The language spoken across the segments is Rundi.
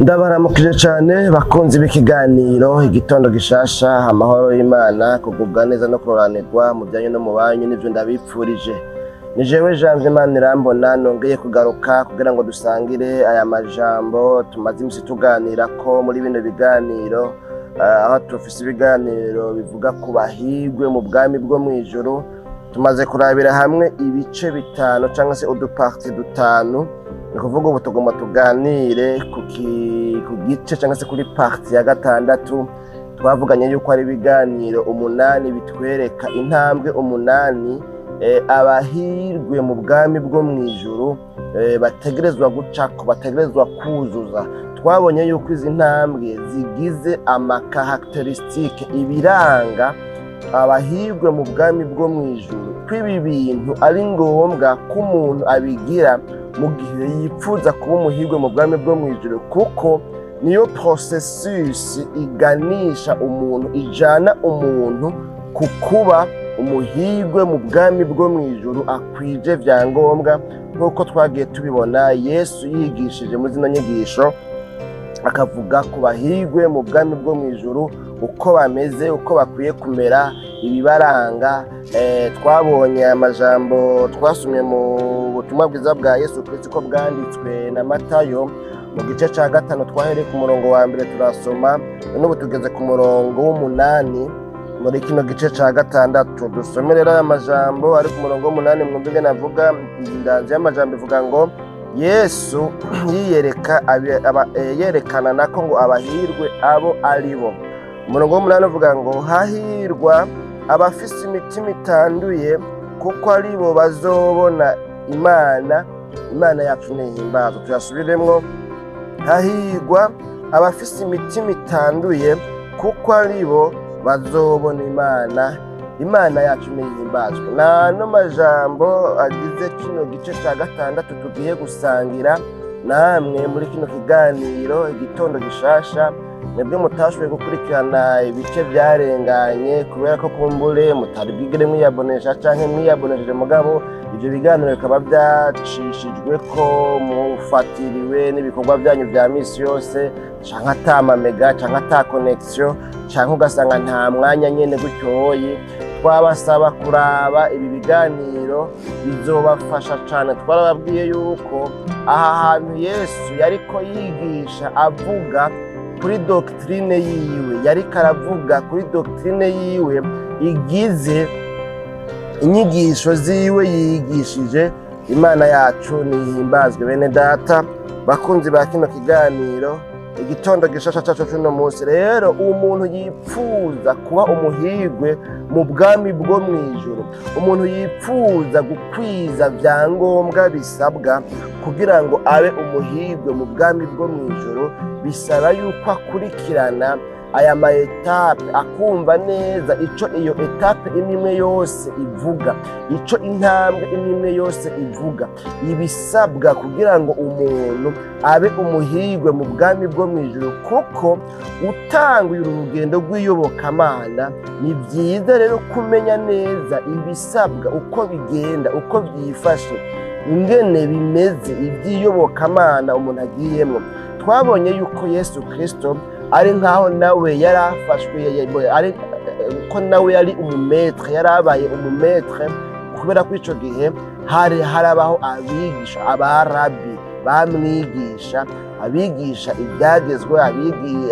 Ndabaramukije cyane bakunzi b'ikiganiro Igitondo Gishasha. Amahoro y'Imana, kugubwa neza no kuroranirwa mu byanyu no mu banyu nivyo ndabipfurije. Ni jewe Janvier Manirambona, nongeye kugaruka kugira ngo dusangire aya majambo tumaze imisi tuganira ko muri bino biganiro, aho tufise ibiganiro bivuga ku bahigwe mu bwami bwo mw'ijuru. Tumaze kurabira hamwe ibice bitanu cyangwa se uduparties dutanu. Ni ukuvuga ubu tugomba tuganire ku gice cyangwa se kuri partie ya gatandatu. Twavuganye yuko ari ibiganiro 8 bitwereka intambwe 8 abahirwe mu bwami bwo mu ijuru bategerezwa gucako, bategerezwa kuzuza. Twabonye yuko izi ntambwe zigize amacaractéristiques, ibiranga abahirwe mu bwami bwo mu ijuru, ko ibi bintu ari ngombwa ko umuntu abigira mu gihe yipfuza kuba umuhirwe mu bwami bwo mu ijuru, kuko niyo processus iganisha umuntu, ijana umuntu ku kuba umuhirwe mu bwami bwo mu ijuru akwije vyangombwa, nk'uko twagiye tubibona Yesu yigishije muri zino nyigisho, akavuga ku bahirwe mu bwami bwo mu ijuru, uko bameze, uko bakwiye kumera, ibibaranga. Twabonye amajambo twasomye mu butumwa bwiza bwa Yesu Kristo ko bwanditswe na Matayo mu gice cya 5. Twahereye ku murongo wa mbere turasoma, n'ubu tugeze ku murongo w'8 muri kino gice cya gatandatu. Dusome rero aya majambo ari ku murongo w'8, mwumve ingene avuga. Indanzi y'amajambo ivuga ngo: Yesu yiyereka yerekana nako ngo abahirwe abo ari bo. Umurongo w'8 uvuga ngo: "Hahirwa abafise imitima itanduye, kuko ari bo bazobona Imana. Imana yacu ntihimbazwa." Tuyasubiremwo: "Hahirwa abafise imitima itanduye, kuko ari bo bazobona Imana. Imana yacu ntihimbazwe." N'ano majambo agize kino gice cya gatandatu tugiye gusangira namwe muri kino kiganiro Igitondo Gishasha. Mwebwe mutashoboye gukurikirana ibice byarenganye kubera ko kumbure mutari bwigere mwiyabonesha canke mwiyabonesheje mugabo ivyo biganiro bikaba byacishijwe ko mufatiriwe n'ibikorwa byanyu vya misi yose, canke ata mamega, canke ata connexion, canke ugasanga nta mwanya nyene gutyoyi, twabasaba kuraba ibi biganiro, bizobafasha cane. Twarababwiye yuko aha hantu Yesu yariko yigisha avuga kuri doctrine yiwe, yariko aravuga kuri doctrine yiwe igize inyigisho ziwe yigishije. Imana yacu nihimbazwe. Bene data bakunzi ba kino kiganiro Igitondo Gishasha cacu c'uno munsi rero, umuntu yipfuza kuba umuhirwe mu bwami bwo mw'ijuru, umuntu yipfuza gukwiza vyangombwa bisabwa kugira ngo abe umuhirwe mu bwami bwo mw'ijuru, bisaba yuko akurikirana aya ma étapes, akumva neza ico iyo étape imwe imwe yose ivuga, ico intambwe imwe imwe yose ivuga, ibisabwa kugira ngo umuntu abe umuhirwe mu bwami bwo mw'ijuru. Kuko utanguye uru rugendo rw'iyobokamana, ni byiza rero kumenya neza ibisabwa, uko bigenda, uko byifashe, ingene bimeze iby'iyobokamana umuntu agiyemo. Twabonye yuko Yesu Kristo ari nkaho nawe yari afashwe, ari ko nawe yari umumaître, yari abaye umumaître, kubera ko ico gihe hari harabaho abigisha, abarabi bamwigisha, abigisha ibyagezwe,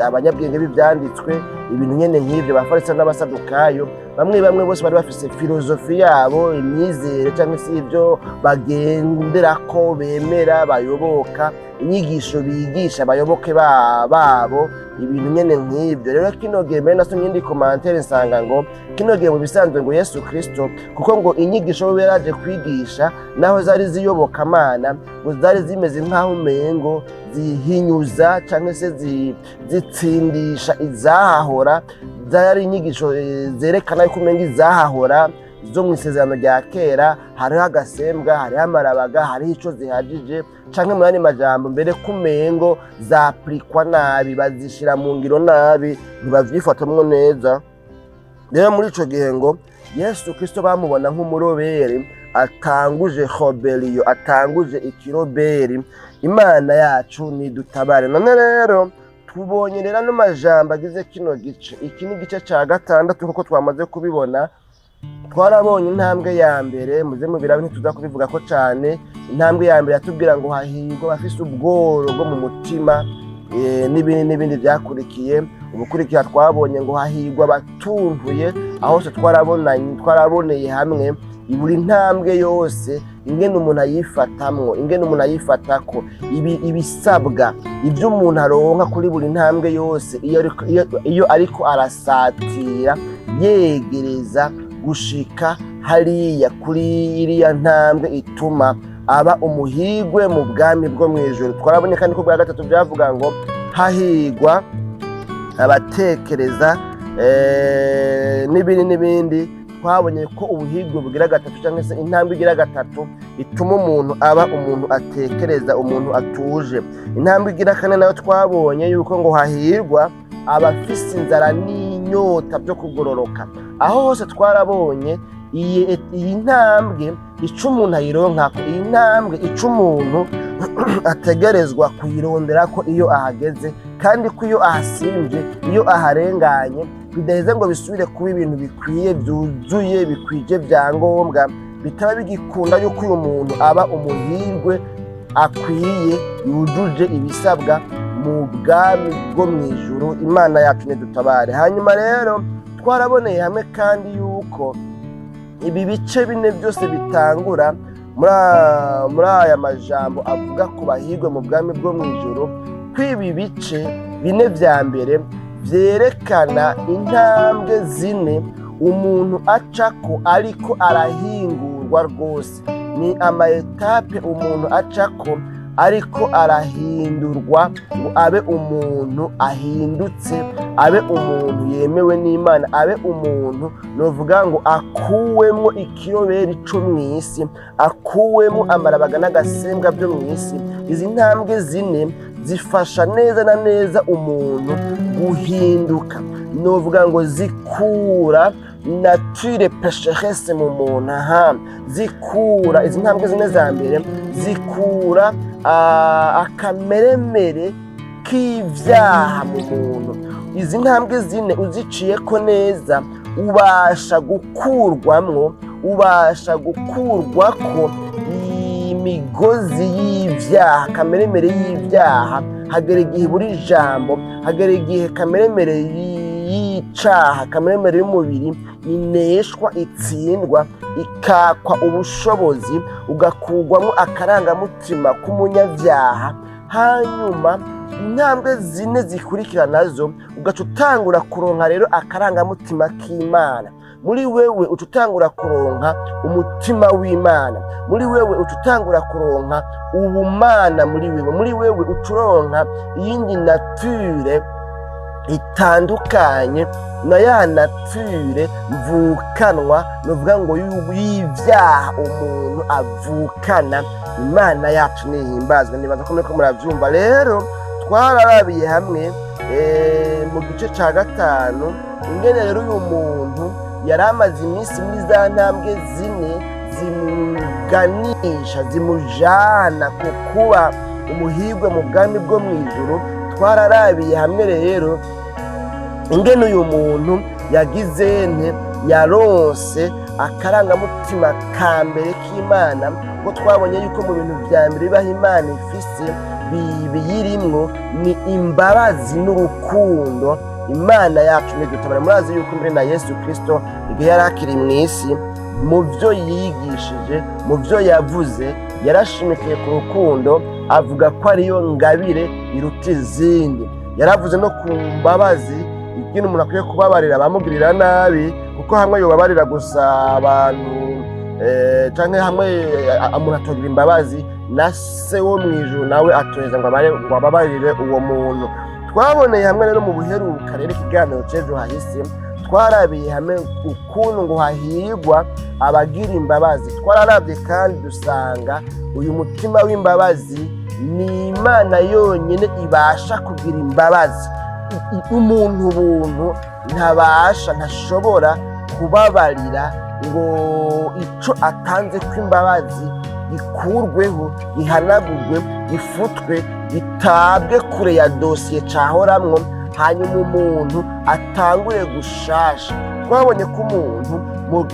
abanyabwenge b'ibyanditswe, ibintu nyene nk'ivyo, Abafarisa n'Abasadukayo. Bamwe bamwe bose bari bafise philosophie yabo, imyizere cyangwa se ibyo bagenderako, bemera, bayoboka, inyigisho bigisha abayoboke babo, ibintu nyene nk'ibyo. Rero kino gihe mbere nasomye indi commentaire, nsanga ngo kino gihe mu bisanzwe ngo Yesu Kristo, kuko ngo inyigisho we yaraje kwigisha, naho zari ziyobokamana, ngo zari zimeze nk'aho umengo zihinyuza cyangwa se zitsindisha izahahora. Zari inyigisho zerekana yuko umenga izahahora zo mu isezerano rya kera hariho agasembwa, hariho amarabaga, hariho ico zihagije, canke mu yandi majambo mbere kumengo zaplikwa nabi, bazishira mu ngiro nabi, ntibavyifatamwo neza. Rero muri ico gihe ngo Yesu Kristo bamubona nk'umurobere. Atanguje rébellion, atanguje ikiroberi. Imana yacu nidutabare. None rero tubonye rero ano majambo agize kino gice. Iki ni igice ca gatandatu, kuko twamaze kubibona. Twarabonye intambwe ya mbere, muze mubirabe, ntituza kubivuga ko cane. Intambwe ya mbere yatubwira ngo hahirwa abafise ubworo bwo mu mutima, n'ibindi n'ibindi byakurikiye. Ubukurikira twabonye ngo hahirwa abatuntuye. Aho hose twarabonanye, twaraboneye hamwe buri ntambwe yose, ingene umuntu ayifatamwo, ingene umuntu ayifatako, ibisabwa, ibyo umuntu aronka kuri buri ntambwe yose iyo ariko arasatira, yegereza gushika hariya kuri iriya ntambwe ituma aba umuhigwe mu bwami bwo mu ijuru. Twarabonye kandi ko bwa gatatu byavuga ngo hahigwa abatekereza, n'ibindi n'ibindi. Twabonye ko ubuhigwe bugira gatatu, cyangwa se intambwe igira gatatu ituma umuntu aba umuntu atekereza, umuntu atuje. Intambwe igira kane nayo twabonye yuko ngo hahirwa abafise inzara n'inyota byo kugororoka. Aho hose twarabonye iyi ntambwe ica umuntu ayironkako, iyi ntambwe ica umuntu ategerezwa kuyirondera, ko iyo ahageze kandi ko iyo ahasimvye, iyo aharenganye, bidaheze ngo bisubire kuba ibintu bikwiye, byuzuye, bikwije byangombwa, bitaba bigikunda yuko uyu muntu aba umuhirwe akwiye, yujuje ibisabwa mu bwami bwo mu ijuru. Imana yacu nidutabare. Hanyuma rero twaraboneye hamwe kandi yuko ibi bice bine byose bitangura muri aya majambo avuga ku bahirwe mu bwami bwo mu ijuru, ko ibi bice bine vya mbere vyerekana intambwe zine umuntu acako ariko arahingurwa rwose. Ni ama étapes umuntu acako ariko arahindurwa ngo abe umuntu ahindutse, abe umuntu yemewe n'Imana, abe umuntu novuga ngo akuwemwo ikiroberi co mw'isi, akuwemwo amarabaga n'agasembwa byo mw'isi. Izi ntambwe zine zifasha neza na neza umuntu guhinduka, novuga ngo zikura nature pécheresse mu muntu. Aha zikura, izi ntambwe zine za mbere zikura akameremere k'ivyaha mu muntu. Izi ntambwe zine uziciyeko neza, ubasha gukurwamwo, ubasha gukurwako imigozi y'ivyaha, kameremere y'ivyaha. Hagera igihe buri jambo, hagera igihe kameremere y'icaha, kameremere y'umubiri ineshwa, itsindwa, ikakwa ubushobozi, ugakurwamo akarangamutima k'umunyabyaha. Hanyuma intambwe zine zikurikira nazo ugaca utangura kuronka rero akarangamutima k'Imana muri wewe, uca utangura kuronka umutima w'Imana muri wewe, uca utangura kuronka ubumana muri wewe. Muri wewe uca uronka iyindi nature itandukanye na ya nature mvukanwa, nuvuga ngo y'ivyaha umuntu avukana. Imana yacu nihimbazwe. Nibaza ko muriko muravyumva. Rero twararabiye hamwe mu gice ca gatanu ingene rero uyu muntu yari amaze iminsi muri za ntambwe zine zimuganisha, zimujana ku kuba umuhirwe mu bwami bwo mu ijuru. Twararabiye hamwe rero ingene uyu muntu yagize nte, yaronse akarangamutima ka mbere k'Imana, kuko twabonye yuko mu bintu vya mbere bibaho Imana ifise biyirimwo ni imbabazi n'urukundo. Imana yacu nidutabara. Murazi yuko mbere na Yesu Kristo, igihe yari akiri mu isi, mu byo yigishije, mu byo yavuze, yarashimikiye ku rukundo, avuga ko ariyo ngabire iruta izindi. Yaravuze no ku mbabazi, ikintu umuntu akwiye kubabarira abamugirira nabi, kuko hamwe yobabarira gusa abantu, canke hamwe umuntu atogira imbabazi, na Se wo mu ijuru nawe atoheza ngo ababarire uwo muntu. Twaboneye hamwe rero mu buheruka, rero ikiganiro c'ejo hahise twarabiye hamwe ukuntu ngo hahirwa abagira imbabazi. Twararabye kandi dusanga uyu mutima w'imbabazi ni Imana yonyine ibasha kugira imbabazi. Umuntu ubuntu ntabasha, ntashobora kubabarira. Ngo ico atanze kw'imbabazi gikurweho, gihanagurwe, gifutwe, gitabwe kure ya dosiye cahoramwo, hanyuma umuntu atangure gushasha. Twabonye ko umuntu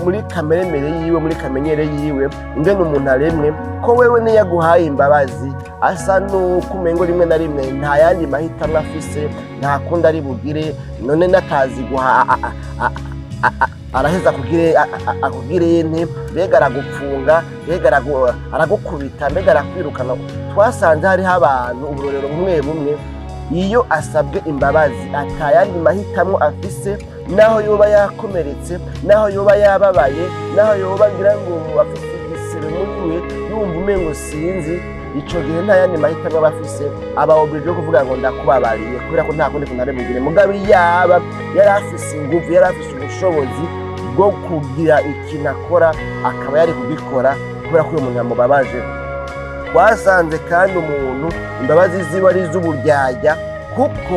muri kameremere yiwe, muri kamenyere yiwe, ingene umuntu aremwe, ko wewe niyo aguhaye imbabazi asa n'uko umengo rimwe na rimwe nta yandi mahitamo afise, nta kundi ari bugire. None n'akazi guha araheza akugire akugire nte? Mbega aragupfunga? Mbega aragukubita? Mbega arakwirukana? Twasanze hariho abantu, uburorero bumwe bumwe, iyo asabwe imbabazi atayandi mahitamo afise, naho yoba yakomeretse, naho yoba yababaye, naho yoba ngira ngo afise igisebe muri we, yumva umengo sinzi, ico gihe nta yandi mahitamo aba afise, aba obligé yo kuvuga ngo "Ndakubabariye", kubera ko nta kundi kuntu ari bugire. Mugabo yaba yari afise inguvu, yari afise ubushobozi bwo kugira ikintu akora, akaba yari kugikora, kubera ko uyu muntu yamubabaje. Twasanze kandi umuntu imbabazi ziwe ari iz'uburyarya, kuko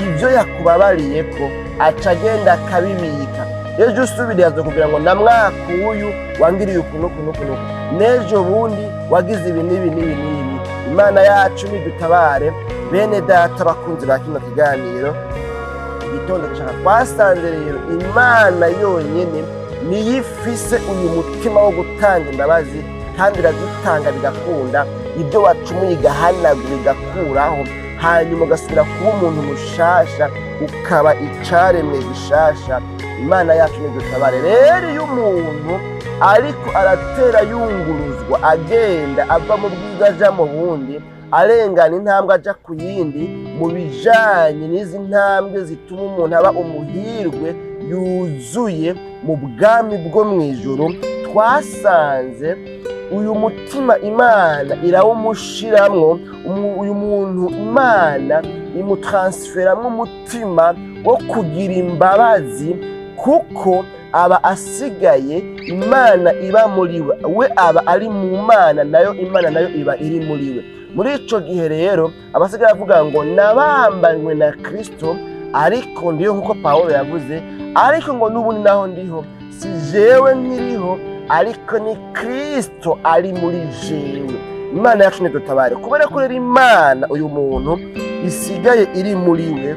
ibyo yakubabariye ko aca agenda akabibika. Ejo usubiriye azokubwira ngo "Na mwaka uyu wangiriye uku n'uku n'uku n'uku, n'ejo bundi wagize ibi n'ibi n'ibi n'ibi." Imana yacu nidutabare. Bene data, bakunzi ba kino kiganiro Igitondo Gishaka, twasanze rero Imana yonyine niyo ifise uyu mutima wo gutanga imbabazi, kandi irazitanga bigakunda. Ibyo wacumuye igahanagura, igakuraho, hanyuma ugasubira kuba umuntu mushasha, ukaba icaremwe gishasha. Imana yacu nidutabare. Rero iyo umuntu ariko aratera yunguruzwa, agenda ava mu bwiza aja mu bundi, arengana intambwe aja ku yindi, mu bijanye n'izi ntambwe zituma umuntu aba umuhirwe yuzuye mu bwami bwo mu ijuru, twasanze uyu mutima Imana irawumushiramwo. Uyu muntu Imana imutransferamwo umutima wo kugira imbabazi, kuko aba asigaye Imana iba muri we, we aba ari mu Mana, nayo Imana nayo iba iri muri we. Muri ico gihe rero aba asigaye avuga ngo "Nabambanywe na Kristo, ariko ndiho", nk'uko Pawulo yavuze, ariko ngo n'ubundi naho ndiho si jewe nkiriho, ariko ni Kristo ari muri jewe. Imana yacu nidutabare. Kubera ko rero Imana uyu muntu isigaye iri muri we,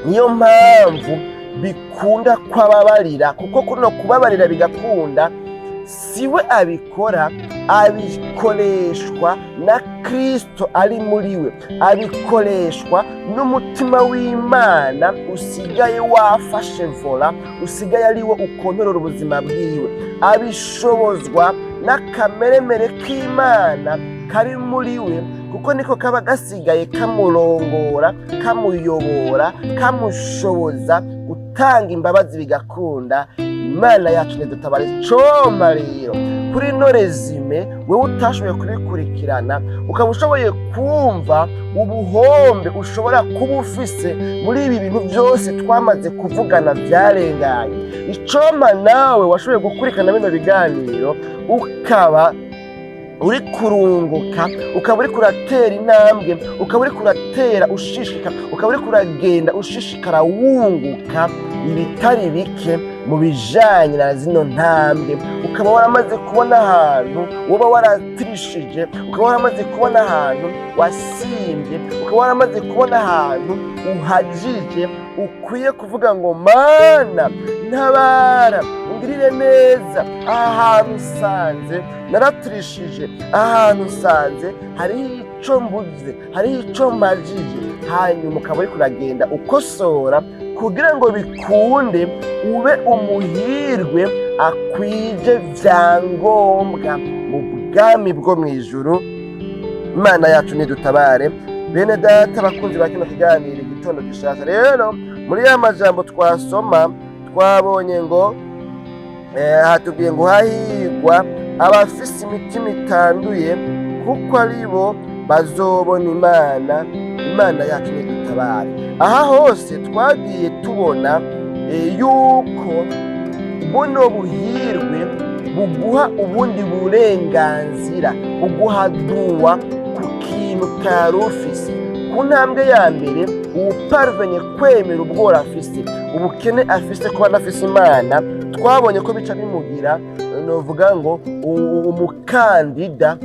niyo mpamvu bikunda kwababarira, kuko kuno kubabarira bigakunda si we abikora, abikoreshwa na Kristo ari muri we, abikoreshwa n'umutima w'Imana usigaye wafashe volant, usigaye ari wo ukontorora ubuzima bwiwe, abishobozwa n'akameremere k'Imana kari muri we, kuko niko kaba gasigaye kamurongora, kamuyobora, kamushoboza gutanga imbabazi bigakunda. Imana yacu ntidutabare. Coma rero kuri ino résumé, wewe utashoboye kubikurikirana, ukaba ushoboye kumva ubuhombe ushobora kuba ufise muri ibi bintu byose twamaze kuvugana byarenganye. Icoma nawe washoboye gukurikirana bino biganiro, ukaba uri kurunguka, ukaba uri kuratera intambwe, ukaba uri kuratera ushishika, ukaba uri kuragenda ushishikara wunguka ibitari bike mu bijanye na zino ntambwe, ukaba waramaze kubona ahantu woba waratirishije, ukaba waramaze kubona ahantu wasimbye, ukaba waramaze kubona ahantu uhajije, ukwiye kuvuga ngo "Mana ntabara, ungirire neza, aha hantu usanze naraturishije, aha hantu usanze hariho ico mbuze, hariho ico mbajije", hanyuma ukaba uriko uragenda ukosora kugira ngo bikunde ube umuhirwe akwije vyangombwa mu bwami bwo mu ijuru. Imana yacu nidutabare. Bene data, bakunzi ba kino kiganiro Igitondo Gishasha, rero muri ya majambo twasoma twabonye ngo hatubwiye ngo "Hahigwa abafise imitima itanduye, kuko ari bo bazobona Imana." Imana yacu nidutabare. Aha hose twagiye tubona yuko buno buhirwe buguha ubundi burenganzira, buguha droit ku kintu utari ufise ku ntambwe ya mbere. Uwuparvenye kwemera ubworo afise, ubukene afise, kuba adafise Imana, twabonye ko bica bimugira, novuga ngo umukandida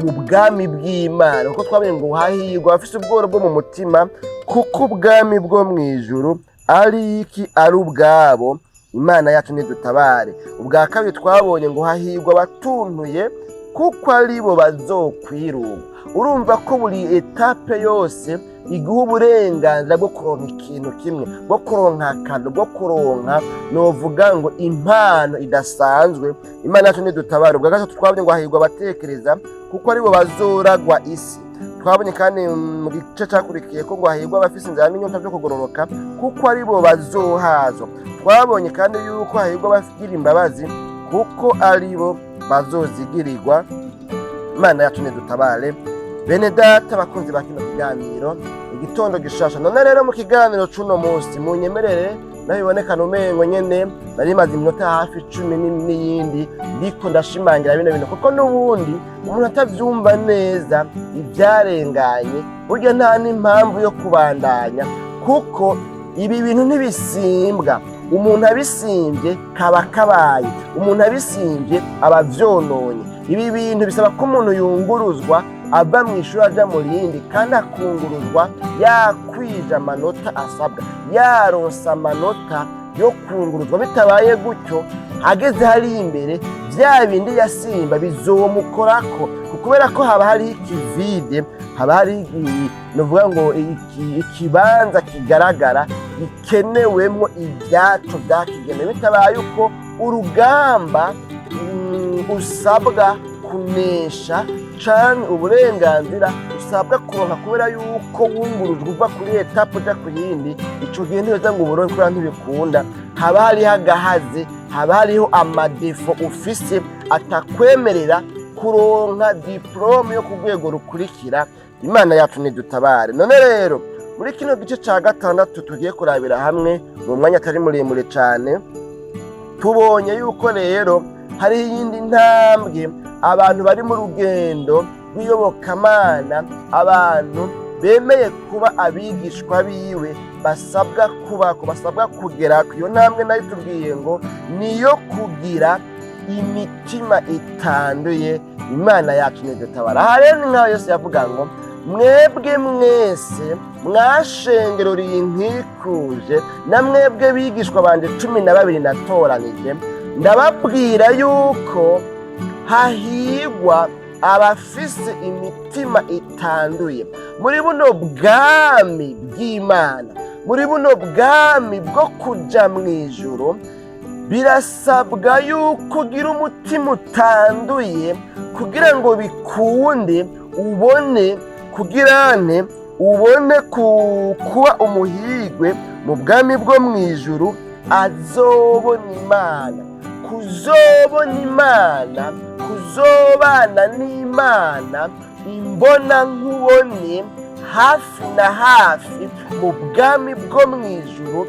mu bwami bw'Imana, kuko twabonye ngo hahirwa abafise ubworo bwo mu mutima, kuko ubwami bwo mu ijuru ari iki? Ari ubwabo. Imana yacu ntidutabare. Ubwa kabiri twabonye ngo hahirwa abatuntuye, kuko aribo bazokwirugwa. Urumva ko buri étape yose iguha uburenganzira bwo kuronka ikintu kimwe, bwo kuronka akantu, bwo kuronka, novuga ngo impano idasanzwe. Imana yacu ntidutabare. Ubwa gatatu twabonye ngo hahirwa abatekereza, kuko aribo bazoragwa isi. Twabonye kandi mu gice cakurikiye ko ngo hahirwa abafise inzara n'inyota byo kugororoka, kuko aribo bazohazwa. Twabonye kandi yuko hahirwa abagira imbabazi, kuko aribo bazozigirirwa. Imana yacu ntidutabare. Bene data, bakunzi ba kino kiganiro Igitondo Gishasha, none rero mu kiganiro c'uno munsi munyemerere, naho bibonekana umengo nyene nari maze iminota hafi 10 n'iyindi ndiko ndashimangira bino bintu, kuko n'ubundi umuntu atavyumva neza ivyarenganye, burya nta n'impamvu yo kubandanya, kuko ibi bintu ntibisimbwa. Umuntu abisimvye kaba kabaye, umuntu abisimvye aba avyononye. Ibi bintu bisaba ko umuntu yunguruzwa, ava mu ishuri aja mu rindi, kandi akunguruzwa yakwije amanota asabwa, yaronse amanota yo kunguruzwa. Bitabaye gutyo, ageze hariya imbere, vya bindi yasimba bizomukorako, kubera ko haba hariho iki vide, haba hariho, novuga ngo ikibanza kigaragara gikenewemwo ibyacu vyakigenewe. Bitabaye uko, urugamba usabwa kunesha canke uburenganzira usabwa kuronka kubera yuko wungurujwe uva kuri étape uja ku yindi, ico gihe ntiweza ngo uburonke, kubera ntibikunda. Haba hariho agahaze, haba hariho ama défauts ufise atakwemerera kuronka diplôme yo ku rwego rukurikira. Imana yacu ntidutabare. None rero muri kino gice ca gatandatu tugiye kurabira hamwe mu mwanya atari muremure cane, tubonye yuko rero hariho iyindi ntambwe abantu bari mu rugendo rw'iyobokamana, abantu bemeye kuba abigishwa biwe, basabwa kubako, basabwa kugera ku iyo ntambwe nayo tubwiye ngo niyo kugira imitima itanduye. Imana yacu ntidutabara. Aha rero ni nk'aho Yesu yavuga ngo mwebwe mwese mwashengeroriye inkikuje, na mwebwe bigishwa banje 12 natoranije, ndababwira yuko hahigwa abafise imitima itanduye muri buno bwami bw'Imana, muri buno bwami bwo kuja mu ijuru. Birasabwa yuko ugira umutima utanduye kugira ngo bikunde ubone kugirane, ubone kuba umuhigwe mu bwami bwo mu ijuru. Azobona Imana, kuzobona Imana, kuzobana n'Imana imbona nkubone, hafi na hafi mu bwami bwo mu ijuru,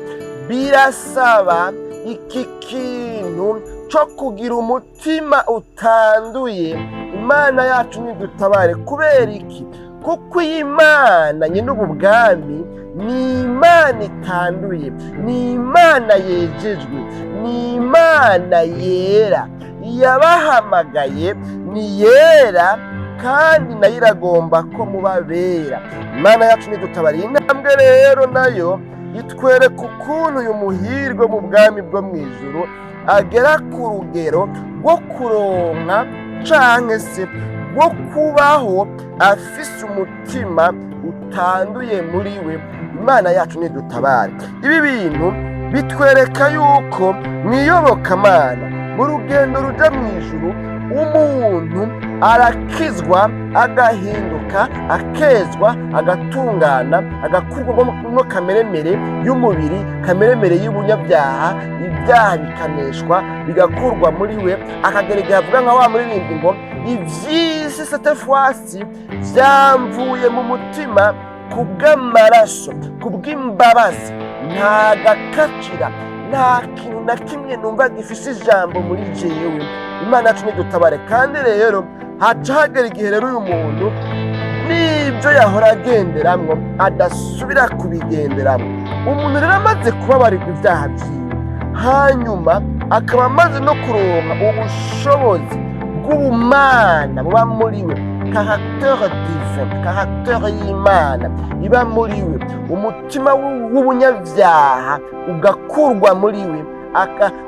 birasaba iki kintu cyo kugira umutima utanduye. Imana yacu ntidutabare. Kubera iki? Kuko iyi Mana nyine ubu bwami ni Imana itanduye, ni Imana yejejwe, ni Imana yera. Yabahamagaye ni yera, kandi nayo iragomba ko muba bera. Imana yacu ntidutabare. Iyi ntambwe rero nayo itwereka ukuntu uyu muhirwe mu bwami bwo mu ijuru agera ku rugero rwo kuronka canke se rwo kubaho afise umutima utanduye muri we. Imana yacu ntidutabare. Ibi bintu bitwereka yuko mu iyobokamana, mu rugendo ruja mu ijuru, umuntu arakizwa, agahinduka, akezwa, agatungana, agakurwamo kameremere y'umubiri, kameremere y'ubunyabyaha. Ibyaha bikaneshwa, bigakurwa muri we, akagera igihe avuga nka wa muririmbyi ngo ivy'isi cette fois-ci vyamvuye mu mutima kubw'amaraso, kubw'imbabazi. Nta gakacira, nta kintu na kimwe numva gifise ijambo muri jewe. Imana yacu ntidutabare. Kandi rero haca hagera igihe rero uyu muntu N'ibyo yahora agenderamwo adasubira kubigenderamo. Umuntu rero amaze kubabarirwa ibyaha byiwe, hanyuma akaba amaze no kuronka ubushobozi bw'ubumana buba muri we, caractère divin, caractère y'Imana iba muri we, umutima w'ubunyabyaha ugakurwa muri we,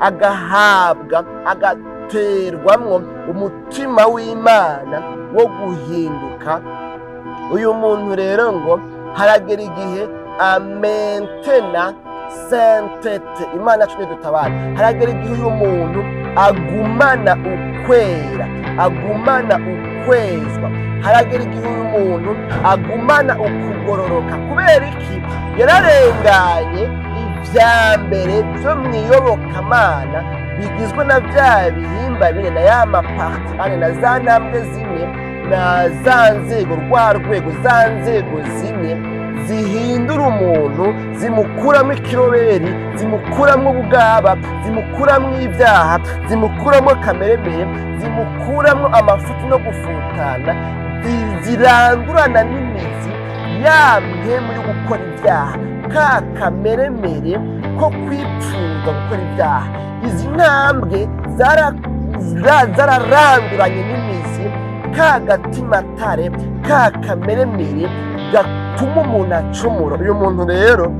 agahabwa, agaterwamwo umutima w'Imana wo guhinduka. Uyu muntu rero ngo haragera igihe amaintena sainteté. Imana yacu nidutabare. Haragera igihe uyu muntu agumana ukwera, agumana ukwezwa. Haragera igihe uyu muntu agumana ukugororoka. Kubera iki? Yararenganye ibya mbere byo mu iyobokamana, bigizwe na bya bihimba bine, na ya maparties ane, na za ntambwe zimwe, na za nzego, rwa rwego, za nzego zimwe zihindura umuntu, zimukuramo ikiroberi, zimukuramo ubwaba, zimukuramo ibyaha, zimukuramo kameremere, zimukuramo amafuti no gufutana, zirandurana n'imizi ya mpemu yo gukora ibyaha, ka kameremere ko kwipfuza gukora ibyaha. Izi ntambwe zararanduranye n'imizi ka gatimatare, ka kameremere gatuma umuntu acumura. Uyu muntu rero,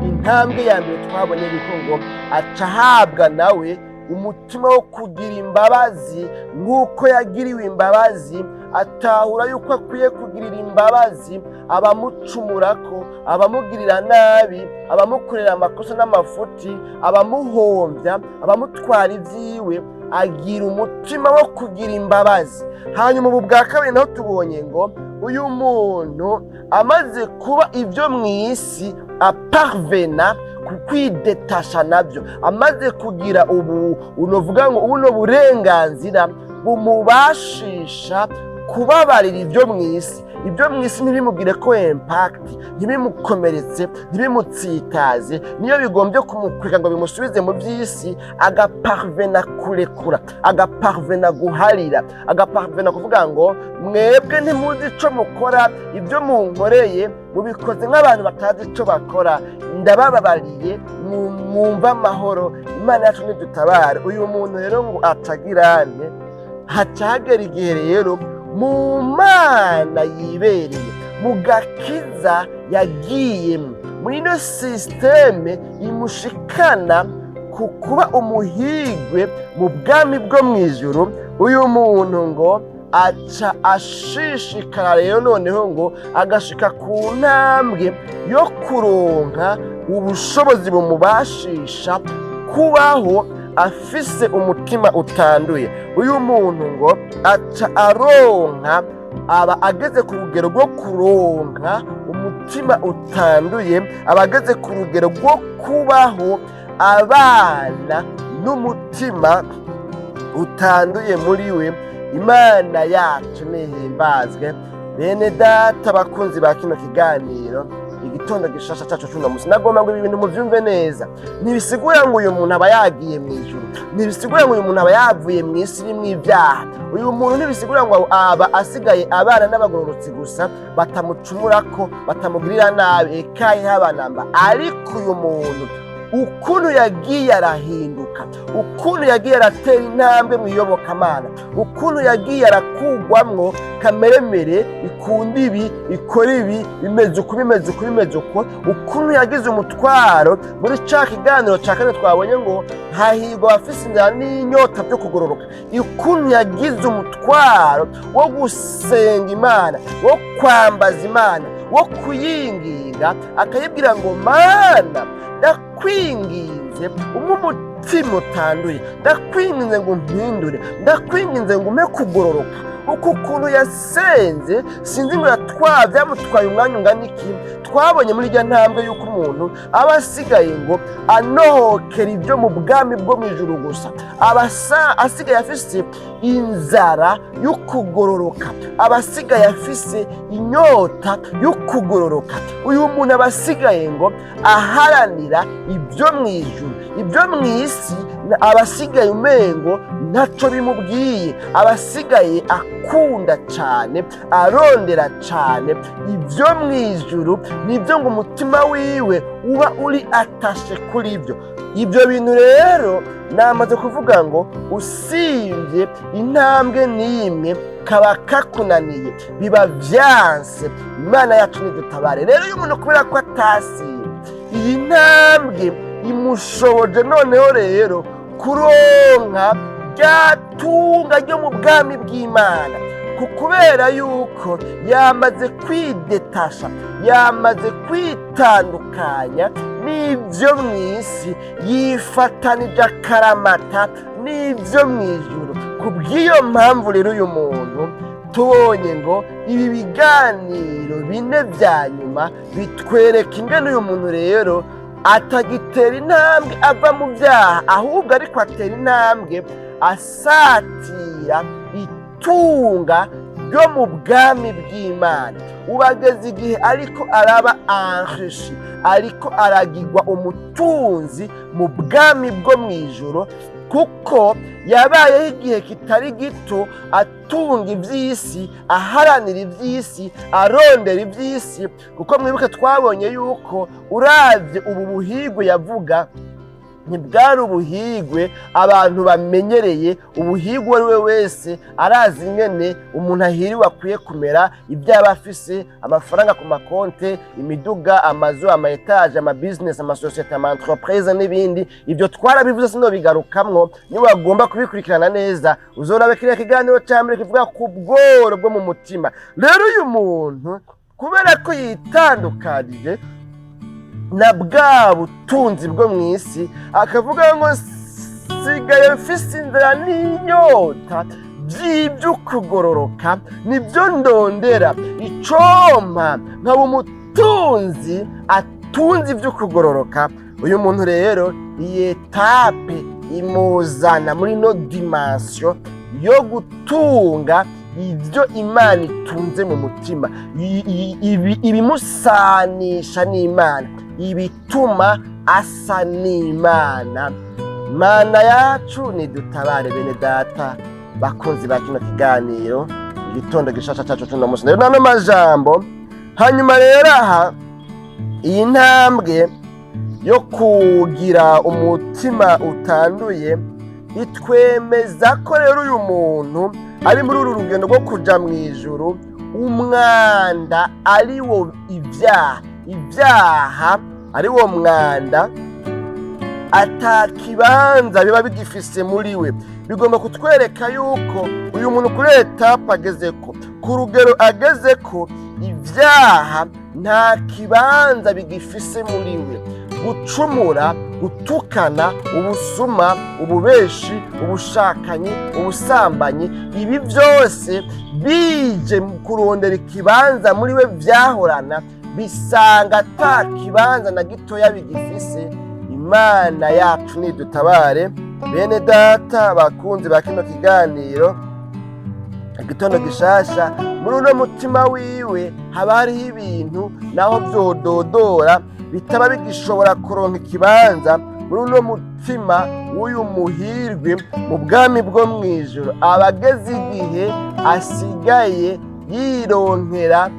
intambwe ya mbere twabonye yuko ngo aca ahabwa nawe umutima wo kugira imbabazi nk'uko yagiriwe imbabazi. Atahura yuko akwiye kugirira imbabazi abamucumurako, abamugirira nabi, abamukorera amakosa n'amafuti, abamuhombya, abamutwara ibyiwe. Agira umutima wo kugira imbabazi. Hanyuma ubu bwa kabiri naho tubonye ngo uyu muntu amaze kuba ibyo mu isi aparvena ku kwidétacha nabyo, amaze kugira ubu unovuga ngo buno burenganzira bumubashisha kubabarira ibyo mu isi, ibyo mu isi ntibimugire ko impact, ntibimukomeretse, ntibimutsitaze. Niyo bigombye kumukwega ngo bimusubize mu by'isi, agaparvena kurekura, agaparvena guharira, agaparvena kuvuga ngo mwebwe ntimuzi ico mukora, ibyo munkoreye mubikoze nk'abantu batazi ico bakora, ndabababariye, mwumve amahoro. Imana yacu nidutabare. Uyu muntu rero ngo atagirane, haca hagera igihe rero mu Mana yibereye, mu gakiza yagiyemo, muri ino système imushikana ku kuba umuhigwe mu bwami bwo mu ijuru. Uyu muntu ngo aca ashishikara rero noneho ngo agashika ku ntambwe yo kuronka ubushobozi bumubashisha kubaho afise umutima utanduye. Uyu muntu ngo aca aronka, aba ageze ku rugero rwo kuronka umutima utanduye, aba ageze ku rugero rwo kubaho abana n'umutima utanduye muri we. Imana yacu nihimbazwe. Bene data, bakunzi ba kino kiganiro Igitondo Gishasha cacu cuno musi, nagomba ngo ibi bintu muvyumve neza. Ntibisigura ngo uyu muntu aba yagiye mu ijuru, ntibisigura ngo uyu muntu aba yavuye mu isi irimwo ibyaha. Uyu muntu ntibisigura ngo aba asigaye abana n'abagororotsi gusa, batamucumurako, batamugirira nabi, ekaye habanamba. Ariko uyu muntu, ukuntu yagiye arahinduka, ukuntu yagiye aratera intambwe mu iyobokamana, ukuntu yagiye arakugwamwo kameremere ikunda ibi, ikora ibi, bimeze uku, bimeze uku, bimeze uko, ukuntu yagize umutwaro muri ca kiganiro ca kane twabonye ngo hahirwa abafise inzara n'inyota byo kugororoka, ukuntu yagize umutwaro wo gusenga Imana, wo kwambaza Imana, wo kuyinginga, akayibwira ngo Mana, ndakwinginze umpe umutima utanduye, ndakwinginze ngo umpindure, ndakwinginze ngo umpe kugororoka. Uku kuntu yasenze, sinzi ngo yatwaye, byamutwaye umwanya ungana iki. Twabonye muri irya ntambwe y'uko umuntu aba asigaye ngo anohokera ibyo mu bwami bwo mu ijuru gusa, aba asigaye afise inzara yo kugororoka, aba asigaye afise inyota yo kugororoka. Uyu muntu aba asigaye ngo aharanira ibyo mu ijuru, ibyo mu isi. Abasigaye umengo ntaco bimubwiye, abasigaye akunda cane, arondera cane ibyo mw'ijuru, nibyo ngo umutima wiwe uba uri atashe kuri ibyo. Ibyo bintu rero namaze kuvuga ngo usibye intambwe n'imwe kaba kakunaniye, biba vyanse. Imana yacu nidutabare. Rero iyo umuntu, kubera ko atasiye iyi ntambwe, imushoboje noneho rero kuronka rya tunga ryo mu bwami bw'Imana, kubera yuko yamaze kwidetasha, yamaze kwitandukanya n'ibyo mu isi, yifatanije akaramata n'ibyo mu ijuru. Ku bw'iyo mpamvu rero uyu muntu tubonye ngo ibi biganiro bine bya nyuma bitwereka ingene uyu muntu rero atagitera intambwe ava mu byaha, ahubwo ariko atera intambwe asatira itunga ryo mu bwami bw'Imana. Ubageze igihe ariko araba enrichi, ariko aragirwa umutunzi mu bwami bwo mu ijuru, kuko yabayeho igihe kitari gito atunga iby'isi, aharanira iby'isi, arondera iby'isi. Kuko mwibuke twabonye yuko uravye ubu buhigwe yavuga, ntibwari ubuhigwe abantu bamenyereye. Ubuhigwe uwo ari we wese arazi ingene umuntu ahiriwe akwiye kumera, ibyo aba afise: amafaranga ku makonte, imiduga, amazu, ama étages, ama business, amasosiyete, ama entreprise n'ibindi. Ibyo twarabivuze, sinobigarukamwo. Niba wagomba kubikurikirana neza, uzorabe kiriya kiganiro cya mbere kivuga ku bworo bwo mu mutima. Rero uyu muntu, kubera ko yitandukanije na bwa butunzi bwo mu isi, akavuga ngo sigaye mfise inzara n'inyota by'iby'ukugororoka, nibyo ndondera, icompa nkaba umutunzi atunze iby'ukugororoka. Uyu muntu rero iyi étape imuzana muri ino dimension yo gutunga ibyo Imana itunze mu mutima, ibimusanisha n'Imana, ibituma asa n'Imana. Mana yacu nidutabare. Bene data bakunzi ba kino kiganiro Igitondo Gishasha cacu cuno munsi, rero nano majambo hanyuma rero aha iyi ntambwe yo kugira umutima utanduye itwemeza ko rero uyu muntu ari muri uru rugendo rwo kuja mu ijuru, umwanda ari wo ibyaha, ibyaha ari wo mwanda, ata kibanza biba bigifise muri we. Bigomba kutwereka yuko uyu muntu kuri étape agezeko, ku rugero agezeko, ibyaha nta kibanza bigifise muri we. Gucumura, gutukana, ubusuma, ububeshi, ubushakanyi, ubusambanyi, ibi byose bije mu kurondera ikibanza muri we vyahorana, bisanga ata kibanza na gitoya bigifise. Imana yacu nidutabare. Bene data bakunzi ba kino kiganiro Igitondo Gishasha, muri uno mutima wiwe haba hariho ibintu naho vyododora bitaba bigishobora kuronka ikibanza muri uno mutima w'uyu muhirwe mu bwami bwo mw'ijuru. Abageze igihe asigaye yironkera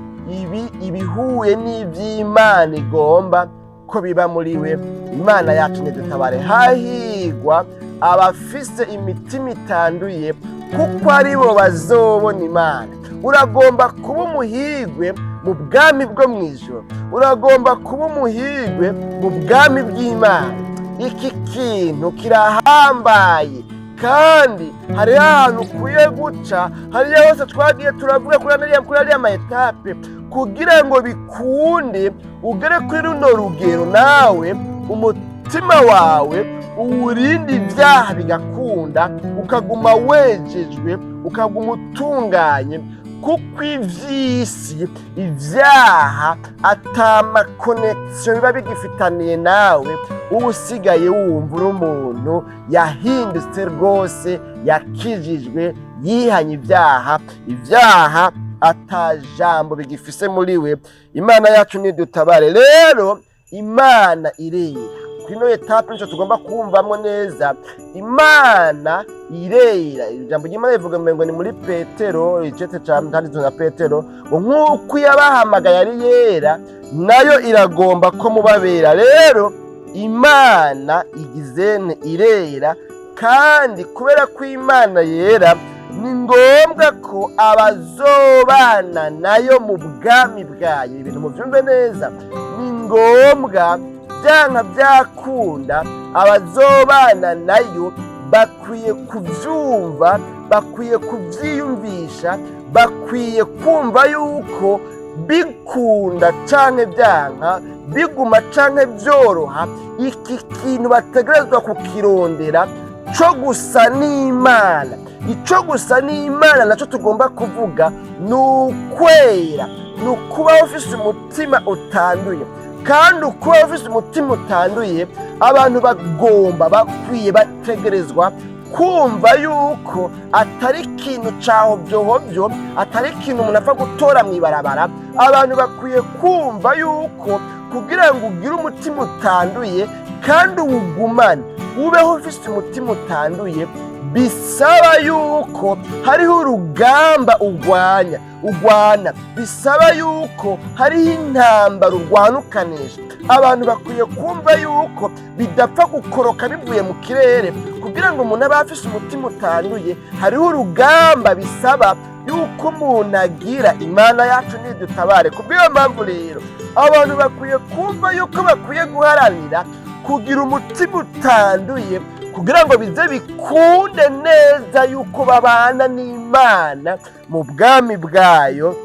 ibi ibihuye n'ivy'Imana igomba ko biba muri we. Imana yacu nidutabare. Hahigwa abafise imitima itanduye, kuko aribo bazobona Imana. Uragomba kuba umuhigwe mu bwami bwo mu ijuru, uragomba kuba umuhigwe mu bwami bw'Imana. Iki kintu kirahambaye, kandi hariho ahantu ukwiye guca, hariya hose twagiye turavuga kuri ariya ma étapes, kugira ngo bikunde ugere kuri runo rugero, nawe umutima wawe uwurinde ibyaha, bigakunda ukaguma wejejwe, ukaguma utunganye, kuko ivy'isi, ivyaha, ata ma connexion biba bigifitaniye nawe. Uba usigaye wumva uri umuntu yahindutse rwose, yakijijwe, yihanye ibyaha, ibyaha ata jambo bigifise muri we. Imana yacu nidutabare. Rero Imana irera. Kuri étape nico tugomba kumvamwo neza. Imana irera. Ijambo ry'Imana rivuga ngo ni muri Petero, icete canditswe na Petero, ngo nk'uko yabahamagaye ari yera, nayo iragomba ko mubabera. Rero Imana igizene irera, kandi kubera ko Imana yera, ni ngombwa ko abazobana nayo mu bwami bwayo, ibintu mubyumve neza, ni ngombwa byanka byakunda, abazobana nayo bakwiye kubyumva, bakwiye kubyiyumvisha, bakwiye kumva yuko bikunda canke byanka, biguma canke byoroha, iki kintu bategerezwa kukirondera co gusa n'Imana. Ico gusa n'Imana naco tugomba kuvuga ni ukwera, ni ukuba ufise umutima utanduye. Kandi ukuba ufise umutima utanduye, abantu bagomba, bakwiye, bategerezwa kumva yuko atari ikintu ca hobyohobyo, atari ikintu umuntu apfa gutora mw'ibarabara. Abantu bakwiye kumva yuko kugira ngo ugire umutima utanduye kandi uwugumane, ubeho ufise umutima utanduye, bisaba yuko hariho urugamba urwanya, urwana, bisaba yuko hariho intambara urwana ukanesha. Abantu bakwiye kumva yuko bidapfa gukoroka bivuye mu kirere. Kugira ngo umuntu abe afise umutima utanduye, hariho urugamba bisaba yuko umuntu agira. Imana yacu nidutabare. Kubw'iyo mpamvu rero, abantu bakwiye kumva yuko bakwiye guharanira kugira umutima utanduye, kugira ngo bize bikunde neza yuko babana n'Imana mu bwami bwayo.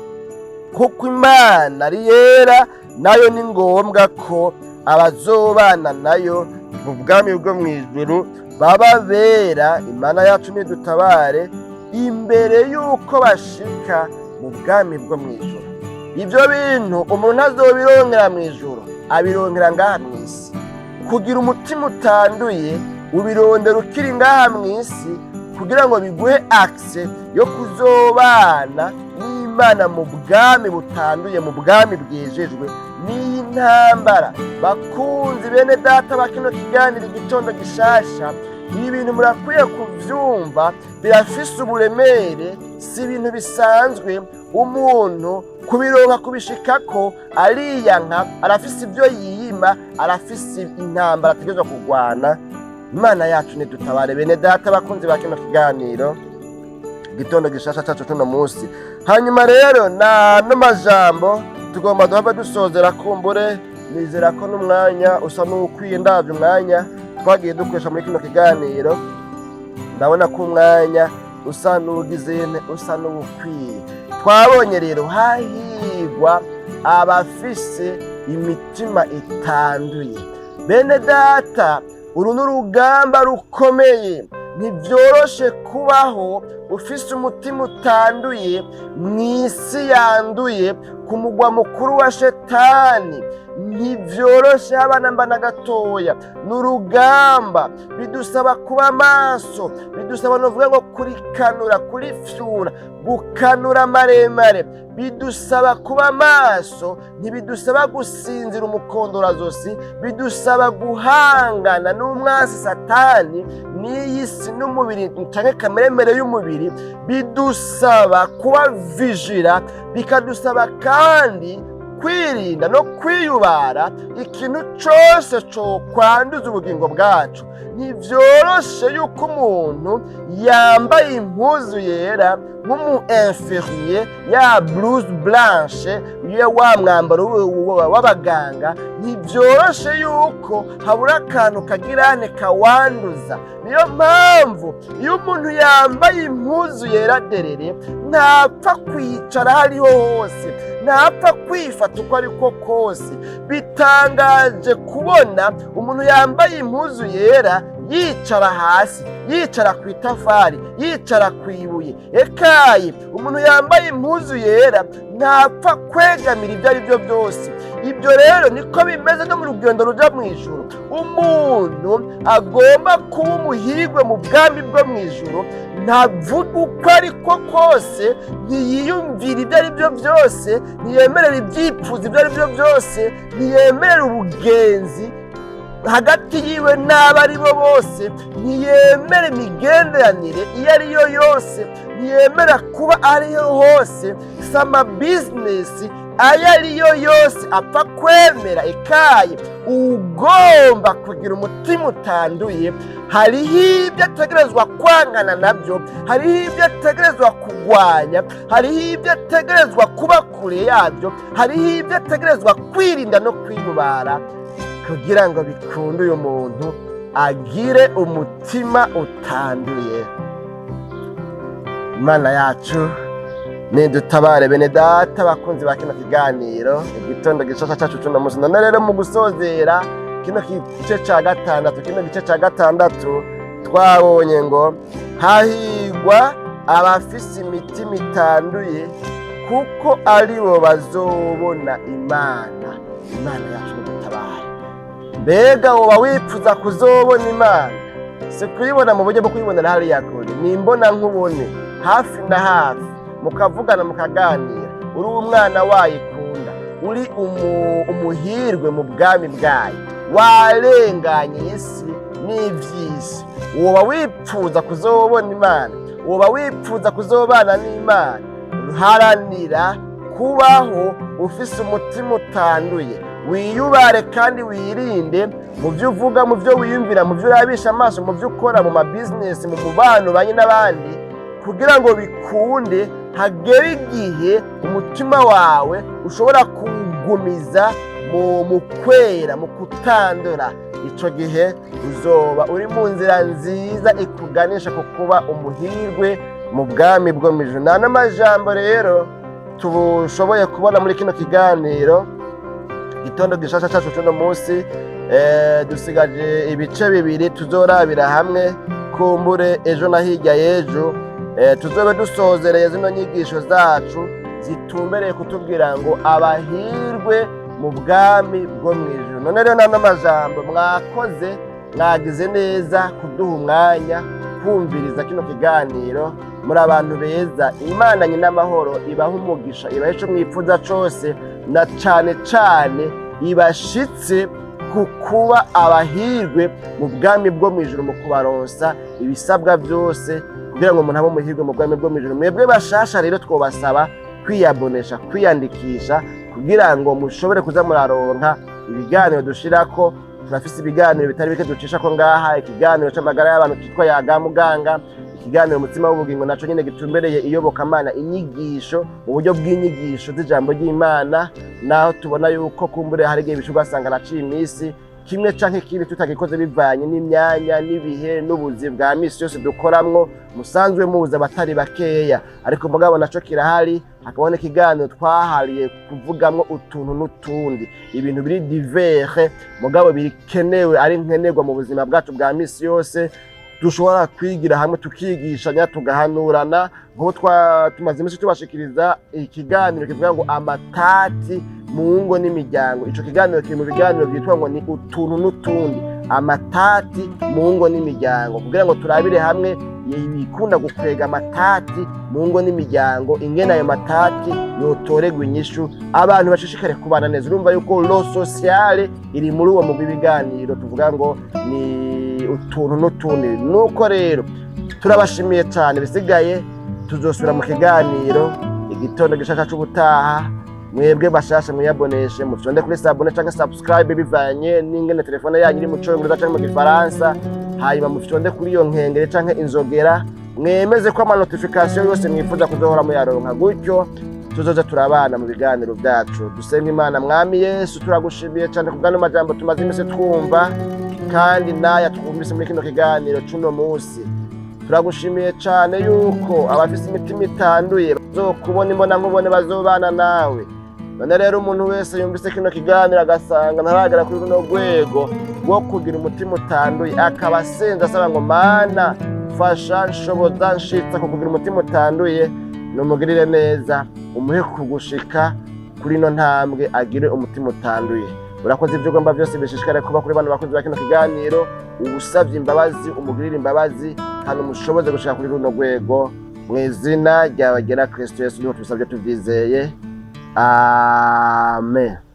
Kuko Imana ari yera, nayo ni ngombwa ko abazobana nayo mu bwami bwo mu ijuru baba bera. Imana yacu nidutabare. Imbere y'uko bashika mu bwami bwo mu ijuru, ibyo bintu umuntu azobironkera mu ijuru, abironkera ngaha mu isi. Kugira umutima utanduye ubirondera ukiri ngaha mu isi, kugira ngo biguhe accès yo kuzobana n'Imana mu bwami butanduye, mu bwami bwejejwe. N'iyi ntambara, bakunzi bene data ba kino kiganiro Igitondo Gishasha, ibi bintu murakwiye kuvyumva, birafise uburemere, si ibintu bisanzwe. Umuntu kubironka, kubishikako, ariyanka, arafise ibyo yiyima, arafise intambara ategerezwa kurwana. Imana yacu nidutabare. Bene data bakunzi ba kino kiganiro Igitondo Gishasha cacu cuno munsi, hanyuma rero na n'amajambo tugomba duhava dusozera. Kumbure nizera ko n'umwanya usa n'uwukwiye. Ndavye umwanya twagiye dukoresha muri kino kiganiro, ndabona ko umwanya usa n'uwugize, usa n'uwukwiye. Twabonye rero hahigwa abafise imitima itanduye. Bene data, uru ni urugamba rukomeye. Ntibyoroshe kubaho ufise umutima utanduye mu isi yanduye, ku mugwa mukuru wa shetani. Ntibyoroshe abana mba na gatoya. Ni urugamba, bidusaba kuba maso, bidusaba novuga ngo kurikanura, kurifyura, gukanura maremare, bidusaba kuba maso. Ntibidusaba gusinzira umukondorazosi, bidusaba guhangana n'umwasi satani n'iyi si n'umubiri canke kameremere y'umubiri. Bidusaba kuba vigilant, bikadusaba kandi kwirinda no kwiyubara ikintu cose cokwanduza ubugingo bwacu. Ntivyoroshe yuko umuntu yambaye impuzu yera nk'umu infirmier, ya blouse blanche, ya wa mwambaro w'abaganga, ntibyoroshe yuko habura akantu kagirane kawanduza. Niyo mpamvu iyo umuntu yambaye impuzu yera derere, ntapfa kwicara aho ariho hose, ntapfa kwifata uko ariko kose. Bitangaje kubona umuntu yambaye impuzu yera yicara hasi, yicara ku itafari, yicara ku ibuye. Ekaye, umuntu yambaye impuzu yera ntapfa kwegamira ibyo ari byo byose. Ibyo rero niko bimeze no mu rugendo ruja mu ijuru. Umuntu agomba kuba umuhirwe mu bwami bwo mu ijuru ntavuga uko ariko kose, ntiyiyumvira ibyo ari byo byose, ntiyemerera ibyifuzo ibyo ari byo byose, ntiyemerera ubugenzi. Hagati yiwe n'abo ari bo bose, ntiyemera imigenderanire iyo ari yo yose, ntiyemera kuba ariyo hose, si amabizinesi ayo ari yo yose apfa kwemera. Ikaye ugomba kugira umutima utanduye, hariho ibyo ategerezwa kwangana nabyo, hariho ibyo ategerezwa kurwanya, hariho ibyo ategerezwa kuba kure yabyo, hariho ibyo ategerezwa kwirinda no kwiyubara kugira ngo bikunde uyu muntu agire umutima utanduye. Imana yacu nidutabare. Bene data bakunzi ba kino kiganiro Igitondo Gishasha cyacu cuno munsi, none rero mu gusozera kino gice ca gatandatu, kino gice ca gatandatu twabonye ngo hahigwa abafise imitima itanduye, kuko aribo bazobona Imana. Imana yacu nidutabare. Mbega woba wipfuza kuzobona Imana? Si kuyibona mu buryo bwo kuyibonera hariya kure, ni imbona nkubone, hafi na hafi, mukavugana, mukaganira, uri umwana wayikunda, uri umuhirwe mu bwami bwayo, warenganye isi n'ivy'isi. Woba wipfuza kuzobona Imana? Woba wipfuza kuzobana n'Imana? Haranira kubaho ufise umutima utanduye, wiyubare kandi wirinde mu byo uvuga, mu byo wiyumvira, mu byo urabisha amaso, mu byo ukora, mu mabizinesi, mu mubano ubanye n'abandi, kugira ngo bikunde hagere igihe umutima wawe ushobora kuwugumiza mu kwera, mu kutandura. Icyo gihe uzoba uri mu nzira nziza ikuganisha ku kuba umuhirwe mu bwami bwo mu ijuru. Nta n'amajambo rero tushoboye kubona muri kino kiganiro Gitondo Gishasha cyacu cy'uno munsi. Dusigaje ibice bibiri tuzorabira hamwe, kumbure ejo na hirya y'ejo tuzobe dusozereye zino nyigisho zacu zitumbereye kutubwira ngo abahirwe mu bwami bwo mu ijuru. None rero n'ano majambo, mwakoze, mwagize neza kuduha umwanya kumviriza kino kiganiro. Muri abantu beza. Imana nyina amahoro ibaha umugisha, ibaha ico mwifuza cose, na cane cane ibashitse ku kuba abahirwe mu bwami bwo mu ijuru, mu kubaronsa ibisabwa byose kugira ngo umuntu abe umuhirwe mu bwami bwo mu ijuru. Mwebwe bashasha rero, twobasaba kwiyabonesha, kwiyandikisha, kugira ngo mushobore kuza muraronka ibiganiro dushirako. Turafise ibiganiro bitari bike ducisha ko ngaha: ikiganiro c'amagara y'abantu citwa Yaga Muganga, ikiganiro Umutsima w'Ubugingo naco nyene gitumbereye iyobokamana, inyigisho mu buryo bw'inyigisho z'ijambo ry'Imana. Naho tubona yuko kumbure hari igihe bishobora ugasanga naciye iminsi kimwe canke ikindi tutagikoze, bivanye n'imyanya n'ibihe n'ubuzi bwa misi yose dukoramwo, musanzwe muzi abatari bakeya, ariko mugabo naco kirahari. Hakabaho n'ikiganiro twahariye kuvugamwo utuntu n'utundi, ibintu biri divers mugabo bikenewe, ari nkenerwa mu buzima bwacu bwa misi yose, dushobora kwigira hamwe, tukigishanya, tugahanurana. Nk'ubu tumaze iminsi tubashikiriza ikiganiro kivuga ngo amatati mu ngo n'imiryango. Ico kiganiro kiri mu biganiro byitwa ngo ni utuntu n'utundi, amatati mu ngo n'imiryango, kugira ngo turabire hamwe ibikunda gukwega amatati mu ngo n'imiryango, ingene ayo matati yotoregwa inyishu, abantu bashishikare kubana neza. Urumva yuko le social iri muri uwo mugwi w'ibiganiro tuvuga ngo ni utuntu n'utundi. Nuko rero turabashimiye cyane. Bisigaye tuzosubira mu kiganiro Igitondo Gishasha c'ubutaha. Mwebwe bashasha, mwiyaboneshe, mufyonde kuri s'abonner canke subscribe, bivanye n'ingene telefone yanyu iri mu Congereza canke mu Gifaransa. Hanyuma mufyonde kuri iyo nkengere canke inzogera, mwemeze ko ama notification yose mwifuza kuzohora muyaronka, gutyo tuzoza turabana mu biganiro byacu. Dusenga Imana. Mwami Yesu, turagushimiye cyane kubw'ano majambo tumaze iminsi twumva, kandi n'aya twumvise muri kino kiganiro c'uno munsi. Turagushimiye cyane yuko abafise imitima itanduye bazokubona imbona nkubone, bazobana nawe. None rero umuntu wese yumvise kino kiganiro agasanga ntaragera kuri runo rwego rwo kugira umutima utanduye, akaba asenze asaba ngo Mana fasha, nshoboza, nshitsa ku kugira umutima utanduye, numugirire neza, umuhe kugushika kuri ino ntambwe, agire umutima utanduye. Urakoze. Ibyo ugomba byose bishishikare kuba kuri bano bakozi ba kino kiganiro. Ubusabye imbabazi, umugirire imbabazi kandi umushoboze gushika kuri runo rwego. Mu izina ryawe ryera Kristo Yesu niho tubisabye tubyizeye, amen.